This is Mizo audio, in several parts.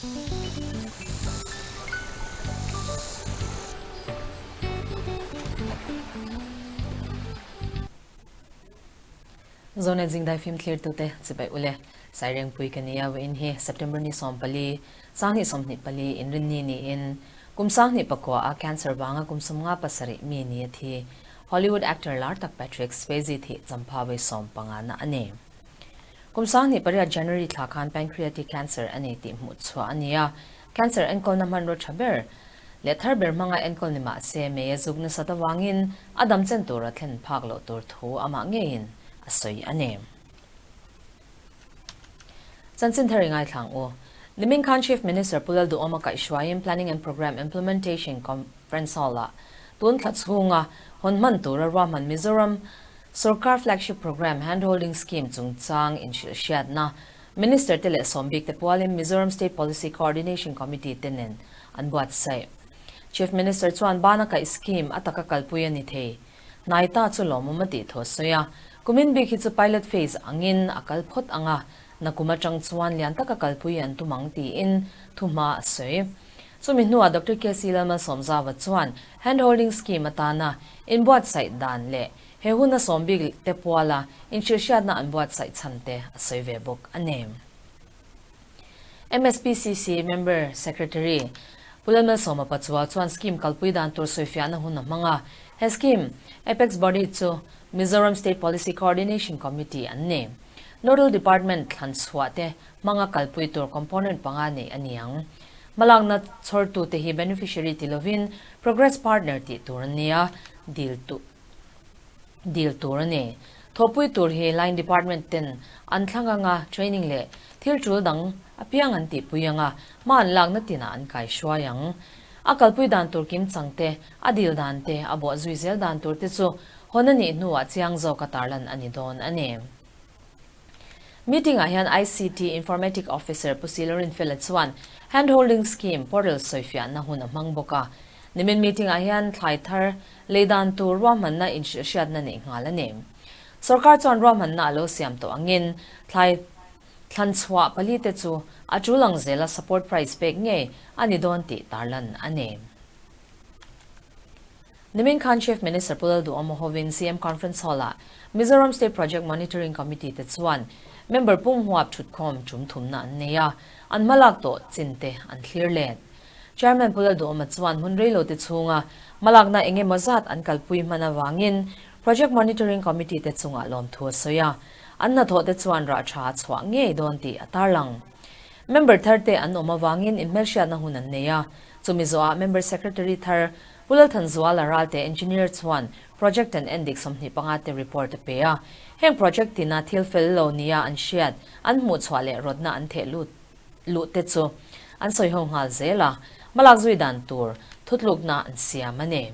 Zonet Zingdai film thlirtute chibai ule. Sairengpui ka nia vawiin hi September ni 14, 2024 inrinni niin kum 2009 a cancer vanga kum 57 mi ni a thi. Hollywood actor lar tak Patrick Swayze thih champha vawi 15 na a ni. Kum 2008 January thla khan pancreatic cancer a nei tih hmuh chhuah a ni a, cancer enkawlna hmanraw tha ber leh thar ber hmanga enkawl ni mah se mei a zuk nasat avangin a dam chen tura thlen phak loh tur thu amah ngeiin a sawi a ni. Chanchin thar i ngaithlang u. Nimin khan Chief Minister Pu Lalduhawma kaihhruaiin Planning and Programme Implementation Conference Hall-ah tun thla chhunga hawn hman tura ruahman Mizoram Sorkar Flagship Programme Handholding Scheme chungchang inhrilhhriatna Minister te leh sawmbik te pualin Mizoram State Policy Coordination Committee te nen an buatsaih. Chief Minister chuan bana kaih scheme a taka kalpui a ni thei. Hnai ta chu lawmawm a tih thu a sawi a. Kumin bik hi chu pilot phase angin a kal phawt ang a, nakum atang chuan lian taka kalpui an tum ang tiin thuhma a sawi. Chumi hnuah Doctor KC Lalmalsawmzava chuan Handholding Scheme atana inbuatsaih dan leh he huna sawmbik te puala inhrilhhriatna an buatsaih chhan te a sawi ve bawk a ni. MSPCC Member Secretary Pu Lalmalsawma Pachuau chuan scheme kalpui dan tur sawifiahna hun a hmang a, he scheme Apex Body chu Mizoram State Policy Coordination Committee an ni. Nodal Department thlan chhuah te hmanga kalpui tur component panga nei a ni ang. Hmalakna chhawrtute hi beneficiary ti lovin progress partner tih tur an ni a, dil dil tur a ni. Thawhpui tur hi line department ten an thlang anga training leh thil tul dang apiang an tihpui anga hma an lakna tinah an kaihruai ang. A kalpui dan tur kim chang te, a dil dan te, a bawh zui zel dan tur te chu hawn a nih hnuah chiang zawka tarlan a ni dawn a ni. Meeting ah hian ICT Informatic Officer Pu Silorin Fela chuan Hand Holding Scheme portal sawifiahna hun a hmang bawk a. Nimin meeting ah hian thlai thar lei dan tur ruahmanna inhrilhhriatna neih nghal a ni. Sorkar chuan ruahmanna a lo siam tawh angin thlai thlan chhuah pali te chu a tul ang zela support price pek ngei a ni dawn tih tarlan a ni. Nimin khan Chief Minister Pu Lalduhawma hovin CM Conference Hall-ah Mizoram State Project Monitoring Committee te chuan member pum huap thutkhawm tum thumna an nei a, an hmalak tawh chin te an thlir let. Chairman Pu Lalduhawma chuan hmun reilo te chhunga hmalakna eng emaw zat an kalpui hman avangin Project Monitoring Committee te chungah lawmthu a sawi a, an hnathawh te chuan rah tha a chhuah ngei dawn tih a tarlang. Member thar te an awm avangin inhmelhriatna hun an nei a, chumi zawhah Member Secretary thar Pu Lalthanzuala Ralte Engineer chuan project an endik 25 te report a pe a. Heng project tina thil fel lo nia an hriat, an hmuhchhuah leh rawtna an theh lut luh te chu an sawi ho nghal zel a, hmalak zui dan tur thutlukna an siam a ni.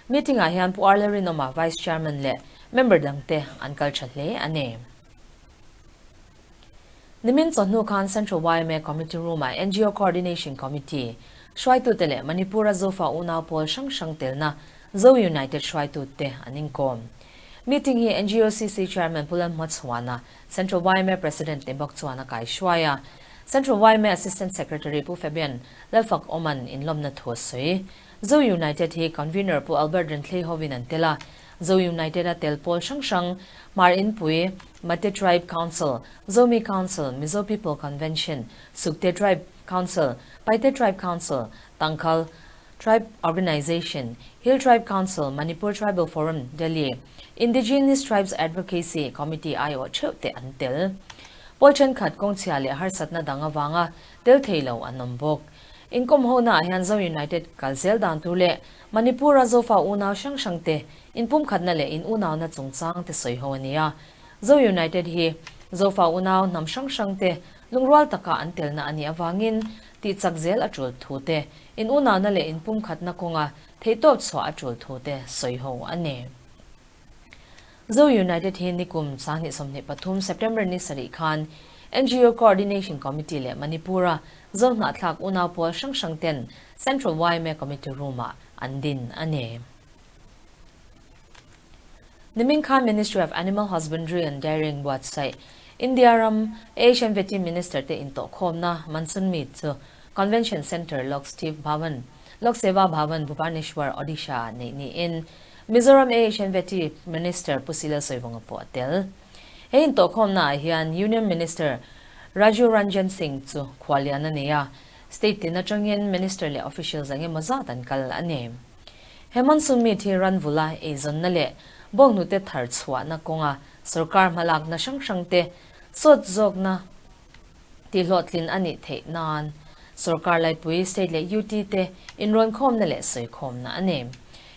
Meeting ah hian Pu Arle Rinawma Vice Chairman leh member dangte an kal tha hle a ni. Nimin chawhnu khan Central yma Committee Room-ah ngo Coordination Committee hruaitute leh Manipur-a Zofa unau pawl hrang hrang telna Zo United hruaitute an inkawm. Meeting hi NGOCC Chairman Pu Lalhmachhuana, Central yma President ni bawk chuan a kaihruai a. Central yma Assistant Secretary Pu Fabian Lalfak Awman inlawmna thu a sawi. Zo United hi Convener Pu Albert Renthlei hovin an tel a. Zo United-a tel pawl hrang hrang, Hmar Inpui, Mate Tribe Council, Zomi Council, Mizo People Convention, Sukte Tribe Council, Paite Tribe Council, Tangkhal Tribe Organisation, Hill Tribe Council, Manipur Tribal Forum, Delhi, Indigenous Tribes Advocacy Committee aiawh theuh te an tel. Pawl thenkhat kawngchhia leh harsatna dang avanga tel thei lo an awm bawk. Inkawm hona ah hian Zo United kal zel dan tur leh Manipur-a Zofa unau hrang hrang te inpumkhatna leh in unauna chungchang te sawi ho a ni a. Zo United hi Zofa unau hnam hrang hrang te lungrual taka an telna a nih avangin tih chak zel a tul thu te, in unauna leh inpumkhatna kawnga theihtawp chhuah a tul thu te sawi ho a ni. Zo United hi nikum 2023 September ni sarih khan ngo Coordination Committee leh Manipur-a Zo hnahthlak unau pawl hrang hrang ten Central yma Committee Room-ah an din a ni. Nimin khan Ministry of Animal Husbandry and Dairying buatsaih India ram Asian Vety Minister te intawhkhawmna Monsoon Meet chu. Convention Centre, Lok Steve Bhavan, Lok Seva Bhavan, Bhubaneswar, Odisha ah neih niin Mizoram AHNVT Minister Pu Sila Sawivunga pawh a tel. He intawhkhawmna ah hian Union Minister Raju Ranjan Singh chu khuallian a nei a, State tin atangin Minister leh Officials eng emaw zat an kal a ni. He monsoon meet hi ranvula eizawnna leh bawnghnute thar chhuahna kawnga sorkar hmalakna hrang hrangte sawt zawkna tihhlawhtlin a nih theih nan sorkar laipui, state leh UT te inrawnkhawmna leh sawikhawmna a ni.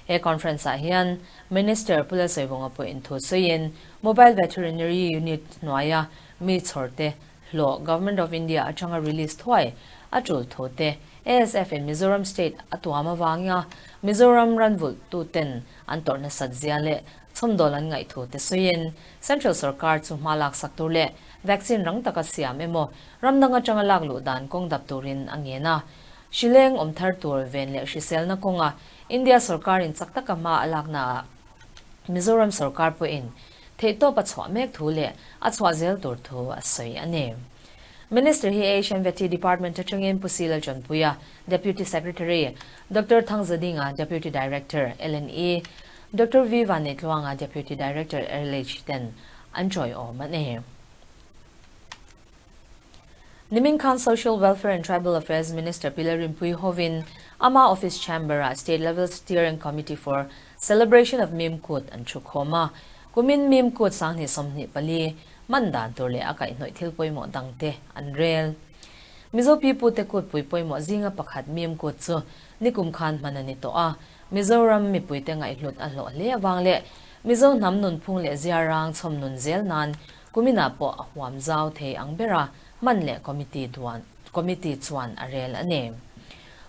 He conference ah hian Minister Pu Lalsawivunga pawh inthu sawiin Mobile Veterinary Unit hnuaia mi chhawrte hlawh Government of India atanga release thuai a tul thu te ASF in Mizoram State a tuam avanga Mizoram ranvulh tuten an tawrh nasat zia leh chhawmdawl an ngaih thu te sawiin Central sorkar chu hma lak sak tur leh vaccine rang taka siam emaw ram dang atanga lak luh dan kawng dap turin a ngen a. Hrileng awm thar tur ven leh hriselna kawnga India sorkarin chak taka hma a laknaah Mizoram sorkar pawhin theihtawp a chhuah mek thu leh a chhuah zel tur thu a sawi a ni. Minister hi Asian Vety Department atangin Pu Sila Chanpuia, Deputy Secretary, Doctor Thangzadinga, Deputy Director, LNE, Doctor V Vanneitluanga, Deputy Director, LH ten an chawiawm a ni. Nimin khan Social Welfare and Tribal Affairs Minister Pi Lalrinpuii hovin ama office chamber-ah State Level Steering Committee for Celebration of Mim Kut an thu khawm a. Kumin Mim Kut 2024 hman dan tur leh a kaihhnawih thil pawimawh dangte an rel. Mizo pipute kutpui pawimawh zinga pakhat Mim Kut chu nikum khan hman a ni tawh a. Mizoram mipuite ngaihhlut a hlawh hle avang leh Mizo hnam nunphung leh ziarang chhawm nun zel nan Kuminah pawh a huam zau thei ang bera hman leh committee duan committee chuan a rel a ni.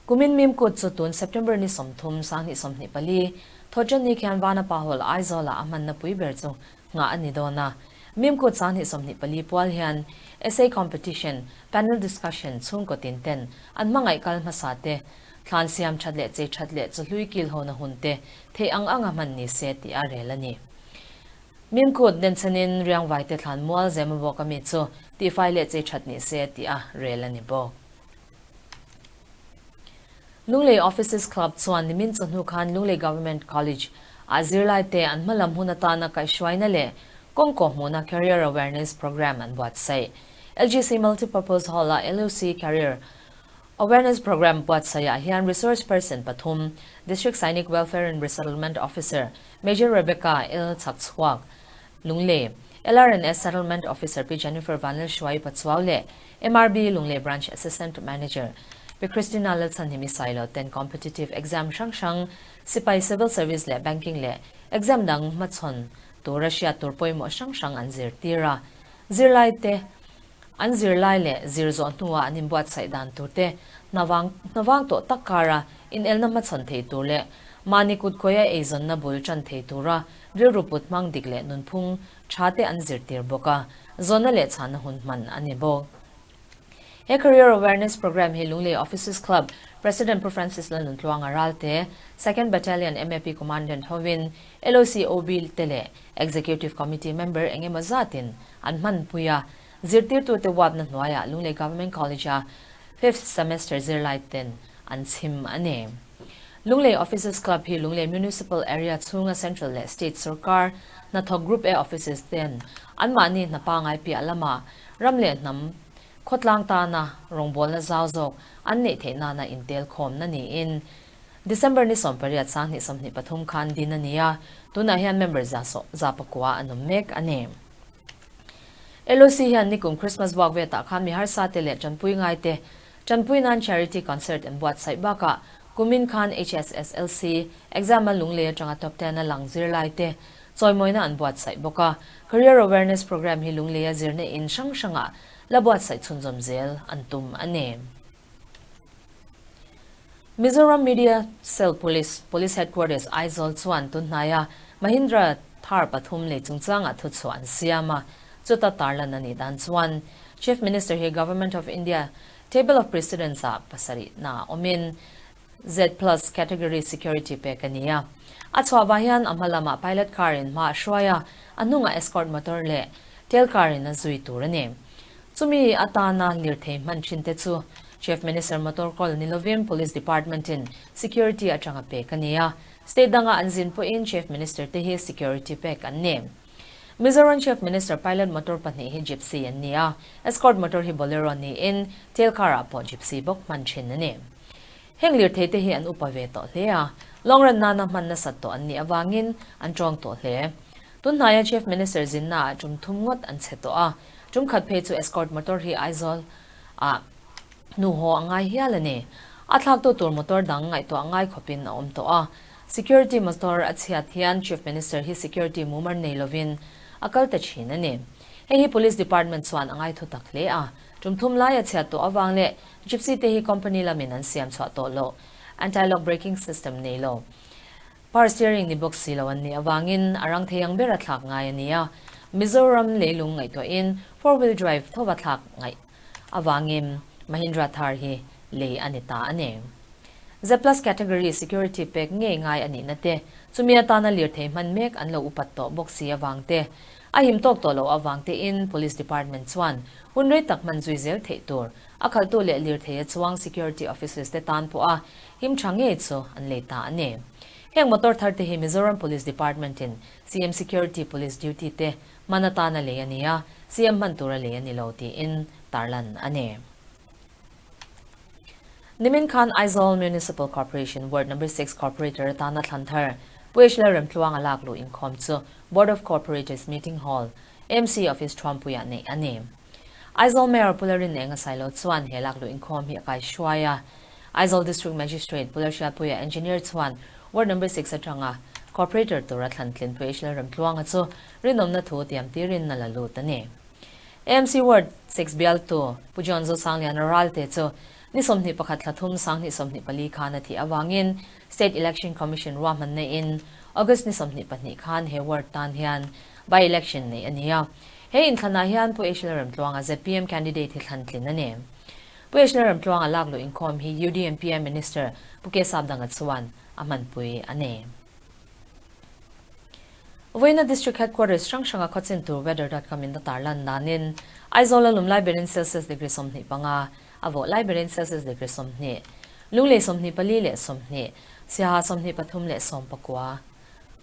Kumin mim kut chu tun September ni 30, 2024, Thawhṭanni khian Vanapa Hall Aizawlah a hmanna pui ber chu nghah a ni dawn a. Mim kut 2024 pual hian essay competition, panel discussion chhungkaw tin ten an hmangaih kal hmasa te, thlan siam ṭhat leh chei ṭhat leh chawhlui kil hona hun te theih ang anga hman ni se tih a rel a ni. Mimkut denchhenin riangvaite thlan mual zem a bawk ami chu tihfai leh chei that ni se tih a rel a ni bawk. Lunglei Officers Club chuan nimin chawhnu khan Lunglei Government College ah zirlaite an hmalam hun atana kaihhruaina leh kawng kawhhmuhna Career Awareness Programme an buatsaih. LGC Multipurpose Hall a LUC Career Awareness Programme buatsaihah hian Resource Person pathum, District Sainik Welfare and Resettlement Officer, Major Rebecca L. Chhakchhuak, Lunglei, LRNS Settlement Officer Pi Jennifer Vanlalhruai Pachuau leh MRB Lunglei Branch Assistant Manager Pi Christina Lalchhanhimi Sailo ten Competitive Exam hrang hrang, Sipai Civil Service leh Banking leh Exam dang hmachhawn tura hriat tur pawimawh hrang hrang an zirtir a. Zirlaite An zirlai leh zir zawh hnuah an inbuatsaih dan tur te, hnavang hnavang tawh tak kara inelna hmachhawn thei tur leh mahni kutkawia eizawnna bul tan thei tura rilru put hmang dik leh nunphung tha te an zirtir bawk a, zawnna leh chhanna hun hman a ni bawk. He Career Awareness Programme hi Lunglei Officers Club President Pu Francis Lalnuntluanga Ralte, Second Battalion MAP Commandant hovin LOCOB te leh Executive Committee member engemaw zatin an hmanpui a, zirtirtute uapna hnuaiah Lunglei Government College-a fifth semester zirlai ten an chhim a ni. Lunglei Officers Club hi Lunglei Municipal Area chhunga Central leh State sorkar hnathawk Group A Officers ten anmahni hna pangai piah lama ram leh hnam khawtlang tana rawngbawlna zau zawk an neih theih nana intelkhawmna niin December ni 18 2023 khan din a ni a, tunah hian member 109 an awm mek a ni. LOC hian nikum Christmas buak vetah khan mi harsa te leh tanpui ngai te tanpui nan charity concert an buatsaih bakah kumin khan HSSLC exam a lunglei atanga top ten a lang zirlai te chawimawina an buatsaih bawk a. Career Awareness Programme hi lungleia zirna in hrang hrangah la buatsaih chhunzawm zel an tum a ni. Mizoram Media Cell Police, Police Headquarters, Aizawl chuan tunhnaia Mahindra Thar pathum lei chungchangah thuchhuah an siam a, chuta tarlan a nih dan chuan Chief Minister hi Government of India Table of Precedence ah pasarih na awmin Z Plus Category Security pek a ni a. A chhuah vah hian a hma lamah pilot car in hma a hruai a, a hnungah escort motor leh tail car in a zui tur a ni. Chumi atana lirthei hman thin te chu. Chief Minister motor kawl ni lovin Police Department in security atanga pek a ni a, state danga an zin pawhin Chief Minister te hi security pek an ni. Mizoram Chief Minister pilot motor pahnih hi Gypsy an ni a, escort motor hi Bolero niin tail car ah pawh Gypsy bawk hman thin a ni. Heng lirthei te hi an upa ve tawh hle a, long run nana hman nasat tawh an nih avangin an tawng tawh hle. Tunhnaia Chief Minister zinna ah tum thum ngawt an chhe tawh a, tum khat phei chu escort motor hi Aizawl ah hnu haw a ngai hial a ni. A thlaktu tur motor dang ngaihtuah ngai khawpin a awm tawh a. Security motor a chhiat hian Chief Minister hi security mumar nei lovin a kal ta thin a ni. Hei hi Police Department chuan a ngai thu tak hle a. Tum thum lai a chhiat tawh avang leh Gypsy te hi company lamin an siam chhuah tawh loh anti-lock braking system nei lo, power steering ni bawk si lo an nih avangin a rang thei ang bera thlak ngai a ni a. Mizoram leilung ngaihtuahin four-wheel drive thova thlak ngaih avangin Mahindra Thar hi lei a ni ta a ni. Z plus category security pek ngei ngai a nihna te, chumi atana lirthei hman mek an lo upat tawh bawk si avang te, a him tawk tawh loh avang tein Police Department chuan hun rei tak hman zui zel theih tur a khalhtu leh lirthei a chuang security officers te tan pawh a him tha ngei chu an lei ta a ni. Heng motor thar te hi Mizoram Police Department in CM Security Police duty te hman atana lei a ni a, CM hman tura lei a ni lo tiin tarlan a ni. Nimin khan Aizawl Municipal Corporation Ward Number 6 Corporator atana thlan thar Pu H Lalremtluanga lak luh inkhawm chu Board of Corporators Meeting Hall, MC Office Thuampuiah neih a ni. Aizawl Mayor Pu Lalrinnenga Sailo chuan he lak luh inkhawm hi a kaihruai a. Aizawl District Magistrate Pu Lalhriatpuia Engineer chuan Ward Number 6 atanga Corporator tura thlan tlin Pu H Lalremtluanga chu rinawmna thu tiam tirin a la lut a ni. AMC Ward 6 bialtu Pu John Zosangliana Ralte chu ni 21 thla thum 2024 khan a thih avangin State Election Commission ruahmanna in August ni 22 khan he ward tan hian by-election neih a ni a. He inthlanah hian Pu H Lalremtluanga zpm candidate hi thlan tlin a ni. Pu H Lalremtluanga lak luh inkhawm hi UDMPM Minister Pu K Sapdanga chuan a hmanpui a ni. Vawiina District Headquarters hrang hranga khawchin tur weather dot com in a tarlan danin Aizawl a lum lai berin Celsius degree 25, a vawh lai berin Celsius degree 20, Lunglei 24 leh 20, Siaha 23 leh 19,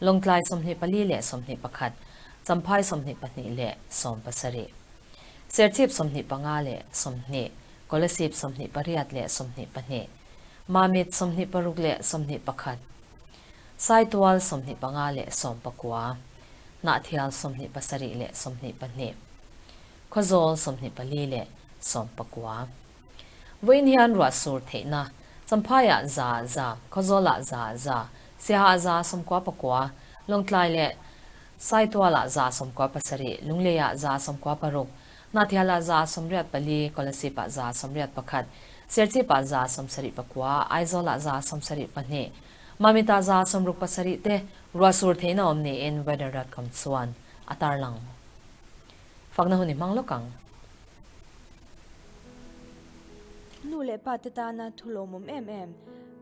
Lawngtlai 24 leh 21, Champhai 22 leh 17, Serchhip 25 leh 20, Kolasib 28 leh 22, Mamit 26 leh 21, Saitual 25 leh 19, Hnahthial 27 leh 22, Khawzawl 24 leh 19. Vawiin hian ruah sur theihna, Champhaiah za za, Khawzawlah za za, Siaha za 99, Lawngtlai leh Saitualah za 97, Lungleiah za 96, Hnahthialah za 84, Kolasipah za 81, Serchhipah za 79, Aizawlah za 72, Mamita za 67 te ruah sur theihna awm niin weather dot com chuan a tarlang. Fakna hun i hmang lawk ang. Nu leh pa te tana thu lawmawm em em.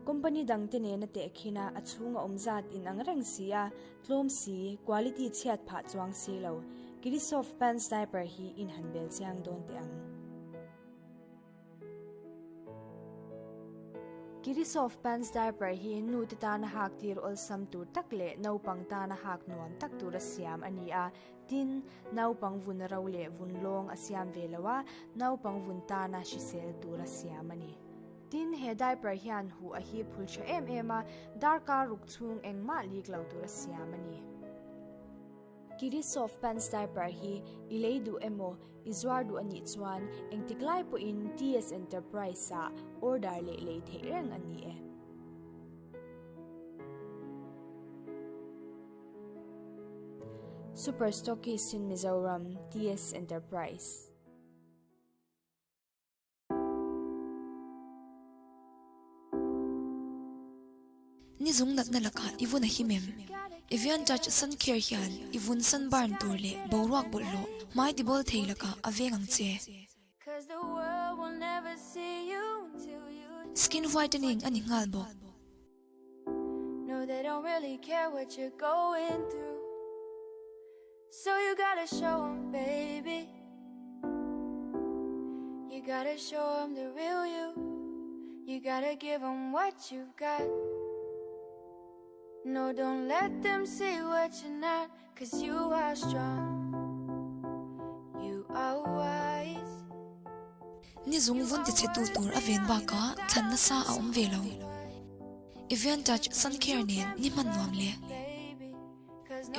Company dang te nena tehkhin a, a chhung a awm zat in ang reng si a, tlawm si, quality chhiat phah chuang si lo. Kirisoft Pants Diaper hi in han bel chiang dawn teh ang. Kirisoft Pants Diaper hi nu te tana hak tir awlsam tur tak leh naupang tana hak nuam tak tura siam a ni a, Tin, naupang vun ro leh vun lawng a siam ve lo a, naupang vun tana hrisel tura siam a ni. Tin, he diaper hian huh a hip hul tha em em a, darkar ruk chhung engmah lik lo tura siam a ni. Kirisoft Pants Diaper hi i lei duh emaw, i zuar duh a nih chuan engtik lai pawhin TS Enterprise-ah order leh lei theih reng a ni e. Super Stockist in Mizoram, TS Enterprise. Ni zung natna lakah i vun a him em? Evian Touch Sun Care hian i vun sunburn tur leh boruak bawlhhlawh hmai tibawl thei lakah a veng ang che. Skin whitening a ni nghal bawk. No they don't really care what you're going through So you gotta show 'em baby. gotta show 'em the real you. You gotta give 'em what you've got. No, don't let them see what you're not. Cause you are strong. You are wise. Ni zung vun tichhetu tur a ven bakah thlan nasa a awm ve lo. Evian Touch Sun Care nen ni hman nuam le.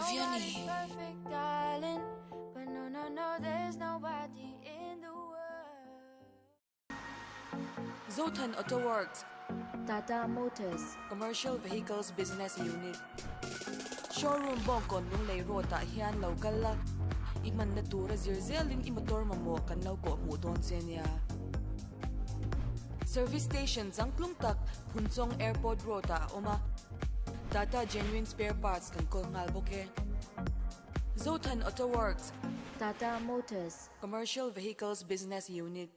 Evian i. Zothan Auto Works. Tata Motors. Commercial Vehicles Business Unit. Showroom Bawngkawn Lunglei Road ah hian lo kal la, i hmanna tura zir zelin i motor mamawh kan lo kawh hmuh dawn che nia. Service Station changtlung tak Phunchawng Airport Road ah a awm a, Tata Genuine Spare Parts kan kawl nghal bawk e. Zothan Auto Works. Tata Motors. Commercial Vehicles Business Unit.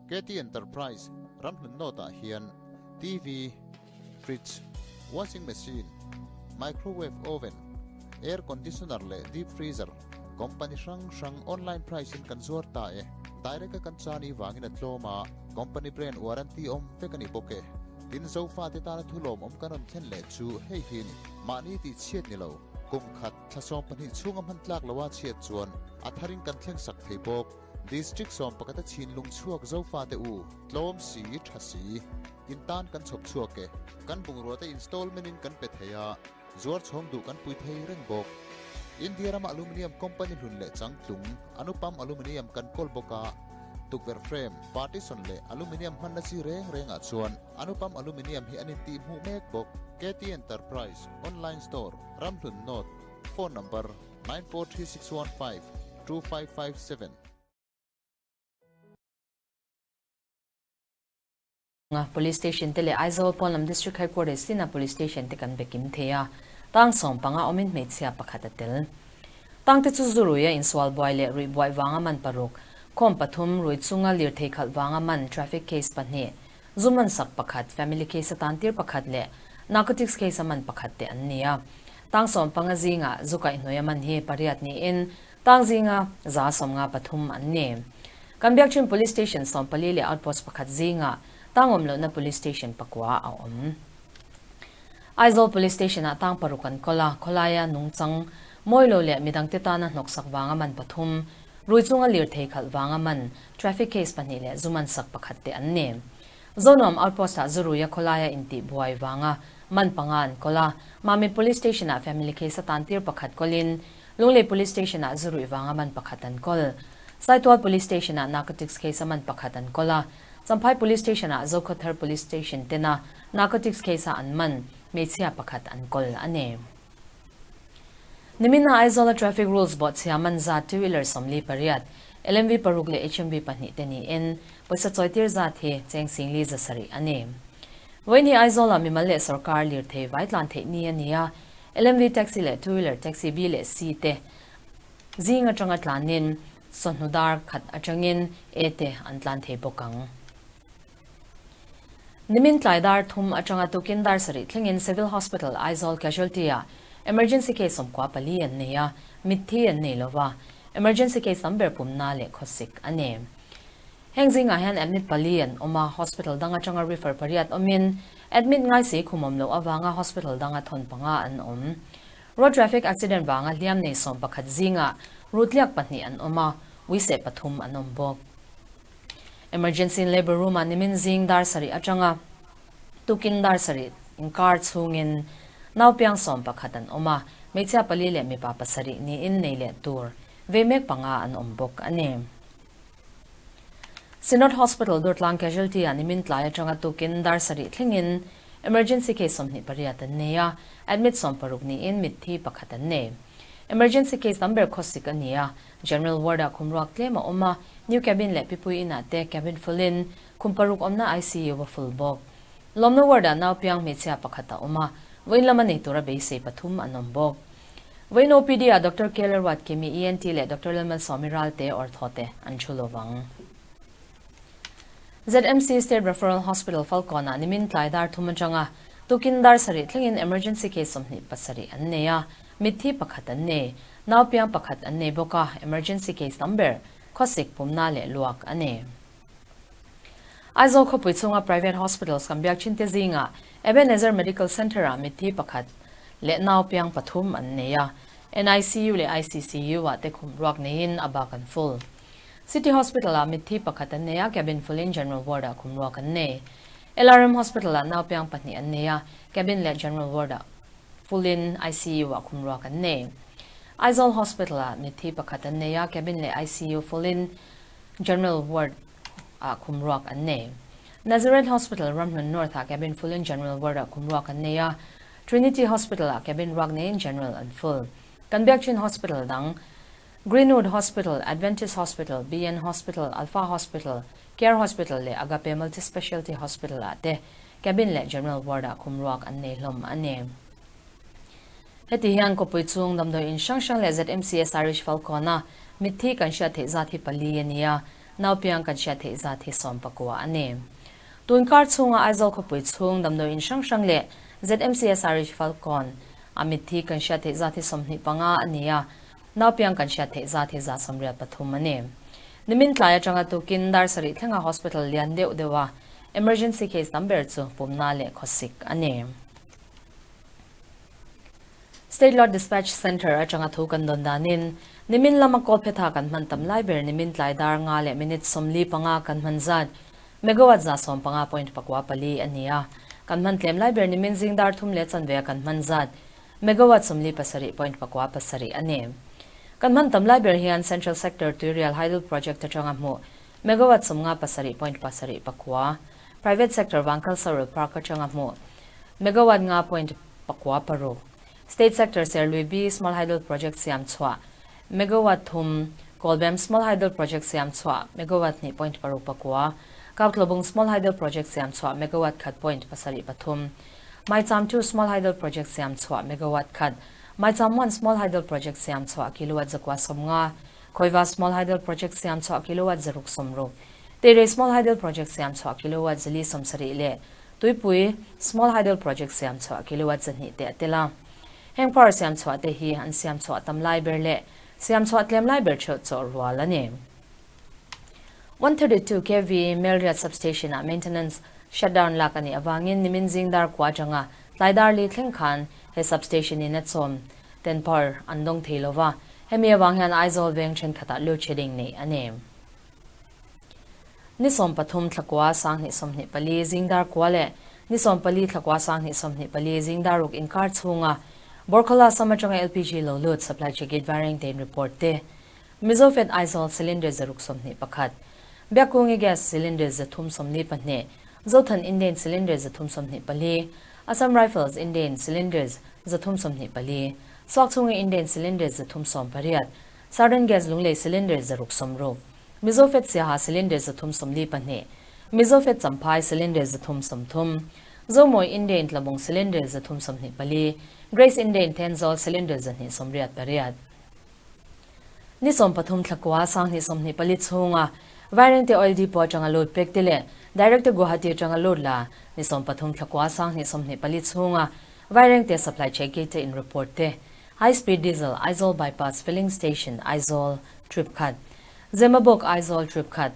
KT Enterprise ramhlun nawtah hian TV, fridge, washing machine, microwave oven, air conditioner leh deep freezer company hrang hrang online price in kan zuar ta e. Direct a kan chani vangin a tlawm a, company brand warranty awm vek a ni bawk e. Tin Zofate tana thulawm awm kan rawn thlen leh chu hei hi a ni. Mahni tih chhiat ni lo, kum khat. Thla 12 chhunga hman tlak loa chhiat chuan a tharin kan thleng sak thei bawk. District sawm pakhata chhin lung chhuak Zofate u, tlawm si, tha si, in tan kan chhawp chhuak e. Kan bungrua te installment in kan pe thei a, zuar chhawng duh kan pui thei reng bawk. India rama aluminium company hlun leh changtlung, Anupam Aluminium kan kawl bawk a, tukverh frame, partition leh aluminium hmanna chi reng rengah chuan Anupam Aluminium hi an intih hmuh mek bawk. KT Enterprise, Online Store. Ramhlun North, Phone number, 943615 2557. Nga Police Station te leh Aizawl pawnlam District Headquarters tina Police Station te kan be kim thei a, tang 15 awmin hmeichhia pakhat a tel. Tang te chu zu ruia insual buai leh ruih buaih vanga man paruk, khawm pathum, rui chunga lirthei khalh vanga man traffic case pahnih, Zu man sak pakhat, family case atan tir pakhat leh narcotics case a man pakhat te an ni a. Tang 15 zingah zu kaihhnawih a man hi pariat niin tang zinga 153 an ni. Kan Biakṭhin Police Station 14 leh Outpost pakhat zingah tang awm lohna Police Station pakua a awm. Aizawl Police Station-ah tang paruk an kawl a, khawlaia nungchang mawi lo leh midangte tana hnawksak vanga man pathum, rui chunga lirthei khalh vanga man Traffic case pahnih leh zu man sak pakhat te an ni. Zonuam Outpost-ah Zuruia khawlaia intih buai vanga man panga an kawl a, Mamit Police Station-ah family case atan tir pakhat kawlin Lunglei Police Station-ah Zuruih vanga man pakhat an kawl. Saitual Police Station-ah narcotics case a man pakhat an kawl a, Champhai Police Station-ah Zokhawthar Police Station tena narcotics case-a an man hmeichhia pakhat an kawl a ni. Nimina Aizawla traffic rules bawhchhia man zat two wheeler 48, LMV paruk leh HMV pahnih te niin pawisa chawitir zat hi cheng singli 700 a ni. Vawiin hi Aizawla mimal leh sorkar lirthei vai tlan theih ni a ni a, LMV taxi leh two wheeler taxi B leh C te zing atanga tlanin sawhnu dar khat atangin E te an tlan thei bawk ang. Nimin tlai dar thum atanga tukin dar sarih thlengin Civil Hospital Aizawl Casualty-ah emergency case 94 an nei a, mitthi an nei lova, emergency case tam ber pumna leh khawsik a ni. Heng zingah hian admit pali an awm a, hospital dang atanga refer pariat awmin admit ngai si khum awm loh avanga hospital danga thawn panga an awm. Road traffic accident vanga hliam nei 11 zingah rutliak pahnih an awm a, uiseh pathum an awm bawk. Emergency Labour Room-ah nimin zing dar sarih atanga tukin dar sarih inkar chhungin naupiang 11 an awm a, hmeichhia pali leh mipa pasarih niin nei leh tur vei mek panga an awm bawk a ni. Synod Hospital Durtlang Casualty-ah nimin tlai atanga tukin dar sarih thlengin emergency case 28 an nei a, admit 60 niin mitthi pakhat an nei. Emergency case tam ber khawsik a ni a, General ward-ah khum ruak tlem a awm a, new cabin leh Pipui inah te cabin full-in khum paruk awmna ICU a full bawk. Lawmna ward-ah nau piang hmeichhia pakhat a awm a, vawiin lama nei tura beisei pathum an awm bawk. Vawiin OPD-ah Doctor Keller Ruatkimi, ENT leh Doctor Lalmalsawmi Ralte ortho te an thu lovang. ZMC State Referral Hospital Falkawn-ah nimin tlai dar thum atanga Tukin dar sarih thlengin emergency case 27 an nei a, mitthi pakhat an nei. Naupiang pakhat an nei bawk a, emergency case tam ber khawsik pumna leh luak a ni. Aizawl khawpui chhunga private hospitals kan biak thin te zingah Ebenezer Medical Centre-ah mitthi pakhat leh naupiang pathum an nei a, NICU leh ICCU-ah te khum ruak neiin a bak an full. City Hospital-ah mitthi pakhat an nei a, cabin full-in General Ward-ah khum ruak an nei. LRM Hospital-ah naupiang pahnih an nei a, cabin leh General Ward-ah full-in ICU-ah khum ruak an nei. Aizawl Hospital-ah mitthi pakhat an nei a, cabin leh ICU full-in General Ward-ah khum ruak an nei. Nazareth Hospital Ramhlun North-ah cabin full-in General Ward-ah khum ruak an nei a, Trinity Hospital-ah cabin ruak neiin General an full. Kan Biakṭhin Hospital dang Greenwood Hospital, Adventist Hospital, BN Hospital, Alpha Hospital, Care Hospital leh Agape Multi-Specialty Hospital-ah te cabin leh General Ward-ah khum ruak an nei hlawm a ni. Heti hian kawpui chung damdawi in hrang hrang leh ZMCS Irish Falcon-a mitthi kan hriat theih zat hi pali a ni a, naupiang kan hriat theih zat hi 19 a ni. Tun kar chhunga Aizawl khawpui chhung damdawi in hrang hrang leh ZMCS Irish Falcon a mitthi kan hriat theih zat hi 25 a ni a, Naupiang kan hriat theih zat hi 83 a ni. Nimin tlai atanga tukin dar sarih thlenga hospital lian deuh deuh a emergency case tam ber chu pumna leh khawsik a ni. State Load Dispatch Centre atanga thu kan dawn danin nimin lama kawlphetha kan hman tam lai ber nimin tlai dar nga leh minute 45 kan hman zat megawatt 115.94 a ni a. Kan hman tlem lai ber nimin zing dar thum leh chanve a kan hman zat Megawatt 47.97 a ni. Kan hman tam lai ber hian Central Sector Tuirial Hydel Project atanga hmuh megawatt 57.79, Private Sector Vangkal Solar Park atanga hmuh megawatt 9.96, State Sector Serlui B Small Hydel Project siam chhuah megawatt 3, Kawlbem Small Hydel Project siam chhuah megawatt 2.69, Kaptlobung Small Hydel Project siam chhuah megawatt 1.73, Maicham 2 Small Hydel Project siam chhuah megawatt 1, Maicham 1 Small Hydel Project siam chhuah kilowatt 150, Khawiva Small Hydel Project siam chhuah kilowatt 660, Teirei Small Hydel Project siam chhuah kilowatt 470 leh Tuipui Small Hydel Project siam chhuah kilowatt 200 te a tel a. Heng power siam chhuah te hi an siam chhuah tam lai ber leh siam chhuah tlem lai ber theuh chawh rual a ni. 132 kV Melriat Substation-ah maintenance shutdown lak a nih avangin nimin zing dar kua atanga tlai dar li thleng khan he substation in a chawm ten power an dawng thei lo va, hemi avang hian Aizawl veng thenkhatah load shedding neih a ni. Ni 13 thlakua 2024 zing dar kua leh ni 14 thlakua 2024 zing dar ruk inkar chhunga Borkhola sam atanga LPG lo lut supply check gate vaireng tein report te Mizofed Aizawl cylinder 621, Biakkungi gas cylinder 342, Zothan Indane cylinder 324, Assam Rifles Indane cylinders 324, Suakchhungi Indane cylinder 318, Southern Gas Lunglei cylinder 660, Mizofed Siaha cylinder 342, Mizofed Champhai cylinder 330, Zomawi Indane Tlabung cylinder 324, Grace Indane Thenzawl cylinder 288. Ni 13 thlakua 2024 chhunga Vairengte Oil Depot atanga load pek te leh Direct to Guwahati atanga load la ni 13 thlakua 2024 chhunga Vairengte Supply Check Gate in report te High Speed Diesel Aizawl Bypass Filling Station Aizawl Trip khat Zemabawk Aizawl Trip khat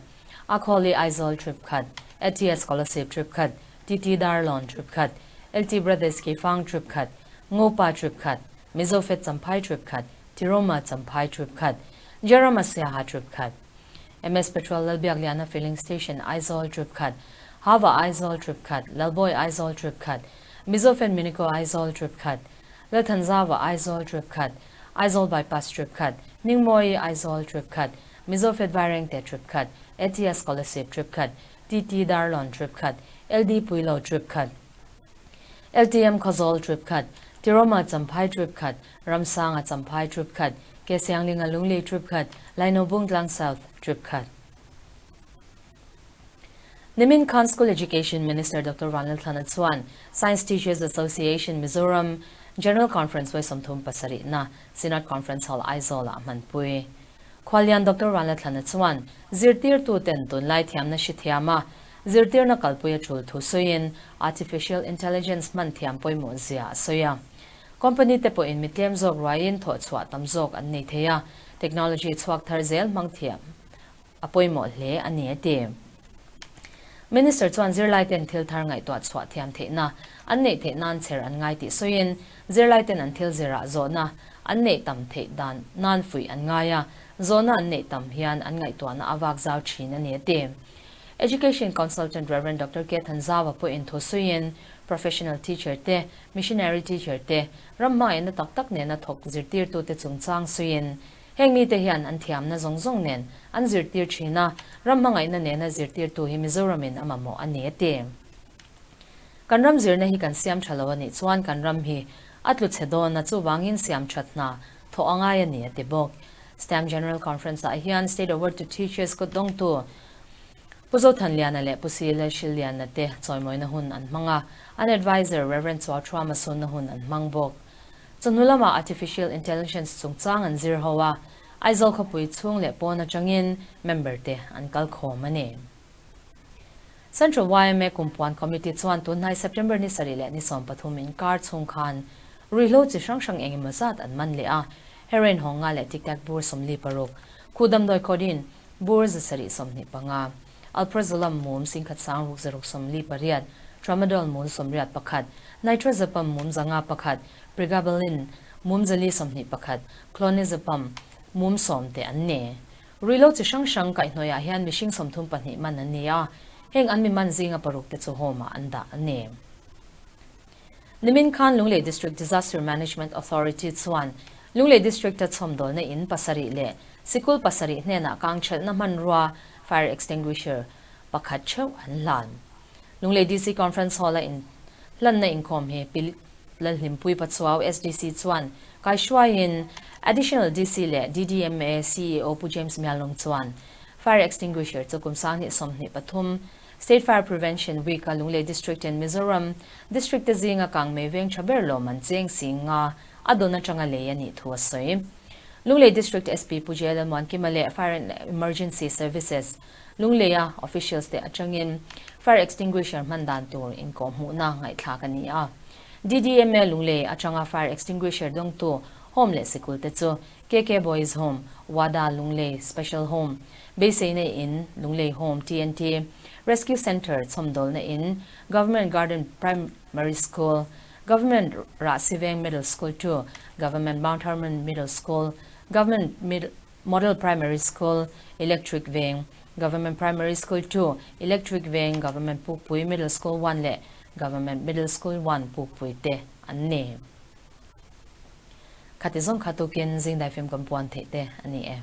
Akhawli Aizawl Trip khat ATS Kolasib Trip khat TT Darlawn Trip khat LT Brothers Keifang Trip khat Ngopa Trip khat Mizofed Champhai Trip khat Tiroma Champhai Trip khat Jerama Siaha Trip khat MS Petrol Lalbiakliana Filling Station Aizawl Trip khat Hava Aizawl Trip khat Lalbawi Aizawl Trip khat Mizofed Minico Aizawl Trip khat Lalthanzauva Aizawl Trip khat Aizawl Bypass Trip khat Ningmawii Aizawl Trip khat Mizofed Vairengte Trip khat ATS Kolasib Trip khat TT Darlawn Trip khat LD Puilo Trip khat LTM Khawzawl Trip khat Tiroma Champhai Trip khat Ramsanga Champhai Trip khat Kesianglinga Lunglei Trip khat Laino Bungtlang South Trip khat. Nimin khan School Education Minister Doctor Vanlalthlana chuan Science Teachers Association Mizoram General Conference vawi 37 na Synod Conference Hall Aizawl ah hmanpui. Khuallian Doctor Vanlalthlana chuan zirtirtu ten tunlai thiamna hri thiam a, zirtirna kalpui a tul thu sawiin artificial intelligence hman thiam pawimawh zia a sawi a. Company te pawhin mi tlem zawk ruaiin thawhchhuah tam zawk an nei thei a, technology chhuak thar zel hmang thiam a pawimawh hle a ni a ti. Minister chuan zirlaiten thil thar ngaihtuah chhuah thiam theihna an neih theih nan chher an ngai tih sawiin zirlaiten an thil zirah zawhna an neih tam theih dan nan fuih an ngai a, zawhna an neih tam hian an ngaihtuahna a vak zau thin a ni a ti. Education Consultant Rev. Doctor K Thanzawa pawhin thu sawiin Professional Teacher te, Missionary Teacher te, ram hmangaihna tak tak nena thawk zirtirtute chungchang sawiin Heng mite hian an thiamna zawng zawng nen an zirtir thin a, ram hmangaihna nena zirtirtu hi Mizoramin a mamawh a ni a ti. Kan ram zirna hi kan siam tha lo a nih chuan kan ram hi a tlu chhe dawn a, chuvangin siam that hna thawh a ngai a ni a ti bawk. STAM General Conference ah hian State Award to Teachers kut dawngtu Pu Zothanliana leh Pu Sile Hrilliana te chawimawina hun an hmang a, an Adviser Rev. Chuauthruama sunna hun an hmang bawk. Chawhnu lamah Artificial Intelligence chungchang an zir ho a, Aizawl khawpui chhung leh pawn atangin member te an kal khawm a ni. Central yma Kumpuan Committee chuan tunhnai September ni sarih leh ni 13 inkar chhung khan ruihhlo chi hrang hrang eng emaw zat an man leh a, heroin hawnga leh tic tac bur 46, khuh damdawi codeine bur 725, alprazolam mum 1648, tramadol mum 81, nitrazepam mum 501, pregabalin mum 421, clonazepam mum 10 te an ni. Ruihhlo chi hrang hrang kaihhnawihah hian mihring 32 man an ni a, heng an mi man zinga paruk te chu home-ah an dah a ni. Nimin khan Lunglei District Disaster Management Authority chuan Lunglei District-a chhawmdawlna in pasarih leh sikul pasarih hnenah kangthelhna hmanrua, fire extinguisher, pakhat theuh an hlan. Lunglei DC Conference Hall-a in hlanna inkhawm hi Pi Lalhlimpui Pachuau SDC chuan kaihruaiin Additional DC leh DDMA CEO Pu James Mialung chuan fire extinguisher chu kum 2023 State Fire Prevention Week-a Lunglei District in Mizoram District te zinga kangmei veng tha ber lawm an cheng si nga a dawn atanga lei a nih thu a sawi. Lunglei District SP Pu JLL Muankima leh Fire and Emergency Services Lungleia officials te atangin fire extinguisher hman dan tur inkawhhmuhna ngaihthlak a ni a. DDMA Lunglei atanga fire extinguisher dawngtu home leh sikul te chu KK Boys Home, Wada Lunglei Special Home, Beiseina In, Lunglei Home, TNT, Rescue Centre, Chhawmdawlna In, Government Garden Primary School, Government Rahsiveng Middle School 2, Government Mount Hermon Middle School, Government Model Primary School, Electric Veng, Government Primary School 2, Electric Veng, Government Pukpui Middle School 1 leh Government Middle School 1 Pukpui te an ni. Khati zawng kha tukin zing daifim kan puan theih te a ni e.